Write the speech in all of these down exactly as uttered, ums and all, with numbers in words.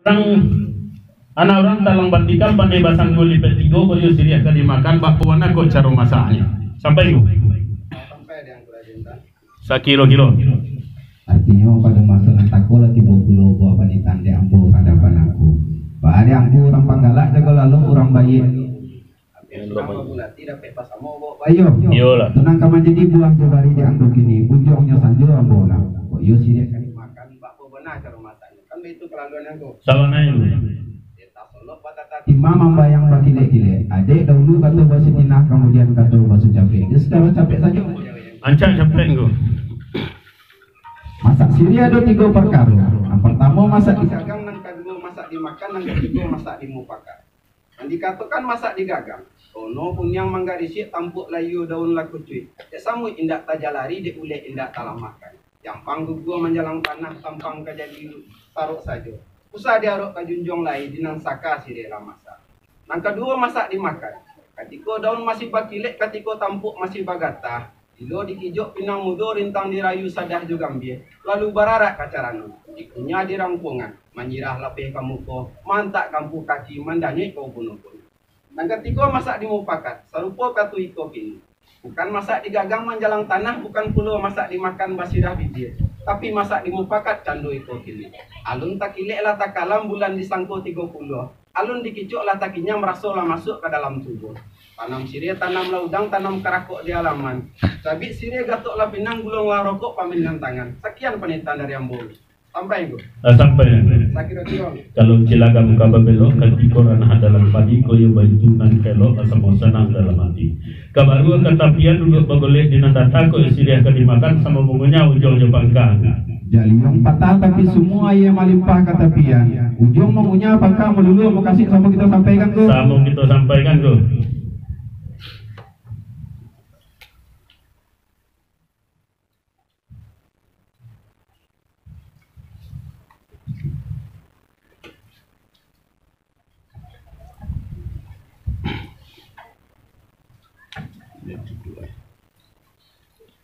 Urang, anak urang talang batikam, pandai basanggua lipek tigo, kok iyo siriah ka dimakan, bak pawana kok caro masaknyo. Sampai ko. Sakiro-kiro. Artinyo, pado maso nan tako lah tibo pulo buah panitahan dek ambo ka adapan angku. Baa dek angku urang panggalak, jago lalok urang baiak. Iyo. Iyolah. Tu nan ka manjadi buah jo bari dek angku kini, ujuangnyo sanjo ambo lah. Kok iyo siriah ka dimakan, baa bana caro masaknyo. Kan baitu kalaluan angku. Sabananyo. Tasolok batata timah, mambayang bakilek-kilek. Dek dahulu kato basutinah, kamudian kato basucapek. Yo, sacaro capek sajo. Ancak capek ko. Masak siriah ado tigo parkaro. Nan partamo masak di gagang, nan kaduo masak dimakan, nan katigo masak di mupakat. Nan dikatokan masak di gagang, tono kuniang manggarisiak, tampuak layua daun lakucuik. Dek samuik indak tajalari, dek ulek indak talamakan. Jampang gugur manjalang tanah, tampang ka jadi sarok sajo. Usah diarok ka junjuang lai, di nan saka siriah lah masak. Nan kaduo masak dimakan. Katiko daun masih bakilek, katiko tampuak masih bagatah, bilo dikijok pinang mudo, rintang dirayu sadah jo gambia, lalu bararak ka carano, dikunyah di rangkuangan, manyirah lapeh ka muko, maantak ka ampu kaki, mandanyuik ka ubun-ubun. Nan katigo masak di mupakat, sarupo kato iko kini. Bukan masak di gagang manjalang tanah, bukan pulo masak dimakan basirah bibia, tapi masak di mupakat cando iko kini. Alun takilek lah takalam bulan di sangko tigo puluah, alun dikicok lah takinyam, raso lah masuak ka dalam tubuah. Tanam siriah, tanamlah udang, tanam karakok di alaman. Cabik siriah, gatoklah pinang, gulunglah rokok, paminang tangan. Sakian panitahan dari ambo. Sampai, Ngku. Lah sampai. Sakiro-kiro. Kalau cilagam ka babelok, katiko ranah dalam padi, kok iyo baitu nan ka elok, basamo sanang dalam ati. Ka barua ka tapian, duduak bagolek di nan data, kok iyo siriah ka dimakan, samo bungonyo ujuang jo pangka. Jaliang patah tapi sumua, aia malimpah ka tapian. Ujuang mangunyah, pangka maluluah, mukasuik samo kito sampaikan, Ngku. Samo kito sampaikan, Ngku.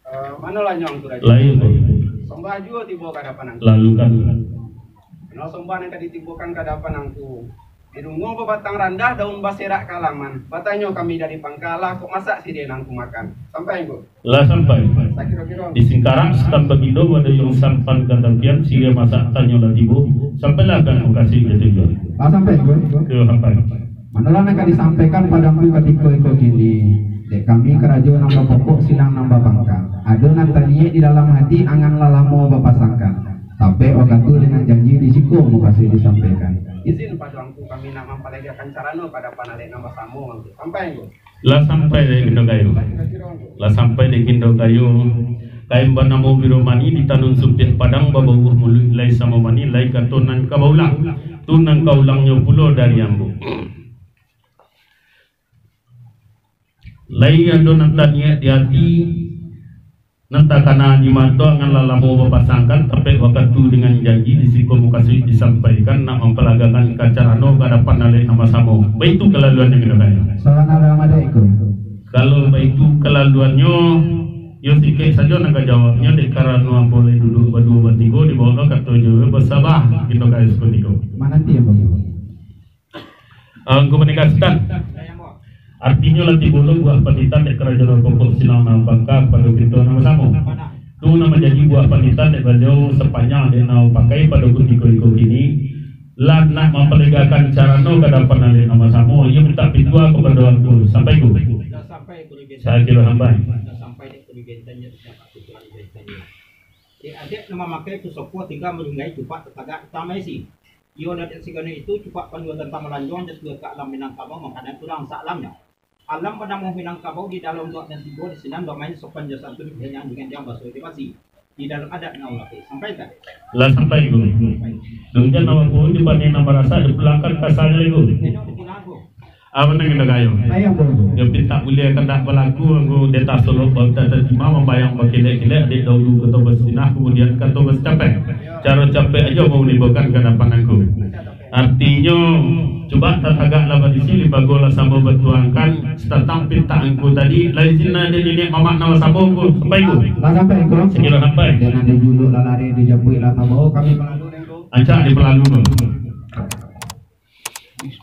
Eh, manolah nyo, Ngku Rajo? Lai, Ngku. Sombah juo tibo ka adapan Angku. Lalu kan. Mano sombah nan ka ditibokan ka adapan Angku? Di rungo babatang randah, daun baserak ka alaman. Batanyo kami dari pangka, lah kok masak siriah nan Angku makan? Sampai, Ngku? Lah sampai. Sakiro-kiro. Di Singkarak, Sutan Bagindo, Badayuang Sampan ka tapian, siriah masak tanyo lah tibo, sampailah ka mukasuik jo tujuan. Lah sampai, Ngku? Yo, sampai. Manolah nan ka disampaikan pado Angku katiko iko kini, dek kami karajo nan bapokok, silang nan bapangka. Ado nan taniek di dalam hati, angan lah lamo bapasangka. Tapek wakatu dengan janji, di siko mukasuik disampaikan. Izin pado Angku, kami nak mampalegakan carano ka adapan alek nan basamo, Angku. Sampai, Angku. Lah sampai dek Gindo Kayo. Lah sampai dek Gindo Kayo. Kain banamo Biromani, ditanun supiak Padang, babauah muluik lai samo manih, lai kato nan ka baulang, tu nan ka ulangnyo pulo dari ambo. Lai ado nan taniek di ati, nan takana di mato, angan lah lamo bapasangkan, tapek wakatu dengan janji, di siko mukasuik disampaikan, nak mampalagakan ka carano ka adapan alek nan basamo. Baitu kalaluannyo, Gindo Kayo. Sabana dalam adat iko. Kalau baitu kalaluannyo, yo singkek sajo nan ka jawabnyo, dek karano ambo lai duduak baduo batigo, dibawolah kato jo basabah, Gindo Kayo sakutiko. Mananti ambo. Ah, Angku Paningkah Sutan. Artinyo lah tibo lo buah panitahan dek karajo nan bapokok, silang nan bapangka, pado kito nan basamo. Tu nan manjadi buah panitahan dek baliau sapanjang dek nan pakai pado kutiko iko kini. Lah nak mampalegakan carano ka adapan alek nan basamo, iyo mintak pitua kapado Angku. Sampai, Ngku. Lah sampai, Ngku Rajo. Sakiro sampai. Lah sampai dek Ngku Rajo. Dek adat nan mamakai pusako, tingga malinggai, cupak tatagak, utang maisi. Iyo, dek sagalo itu, cupak panduo tantang malanjuang, jatuah ka alam Minangkabau, makanan urang saalamnyo. Alam banamo Minangkabau, di dalam duo nan tibo, di sinan bamain sopan jo santun, dikanyang dengan jam baso di basi. Di dalam adat nan ulati, sampai ka? Lah sampai, Ngku. Sampai. Dong jan awak pun di panen nan marasa, dipulangkan ka asalnyo, Ngku. Tidak dipulang, Ngku. Apo nan Gindo Kayo? Ayo, Ngku. Yo, pintak buliah kandak balaku, Angku, dek tasolok batata timah, mambayang bakilek-kilek, dek dahulu kato basutinah, kamudian kato basucapek. Caro capek ajo mau menibokan ka adapan Angku. Artinyo, cupak tatagak lah badisi, limbago lah samo batuangkan, satantang pintak Angku tadi, lah izin dek niniak mamak nan basamo, Angku. Sampai, Angku? Lah sampai, Angku. Sakiro sampai. Dek nan dijuluak lah lari, dijapuik lah tabao, kami balalu, Angku. Ancak dipalalu, Angku. Ih,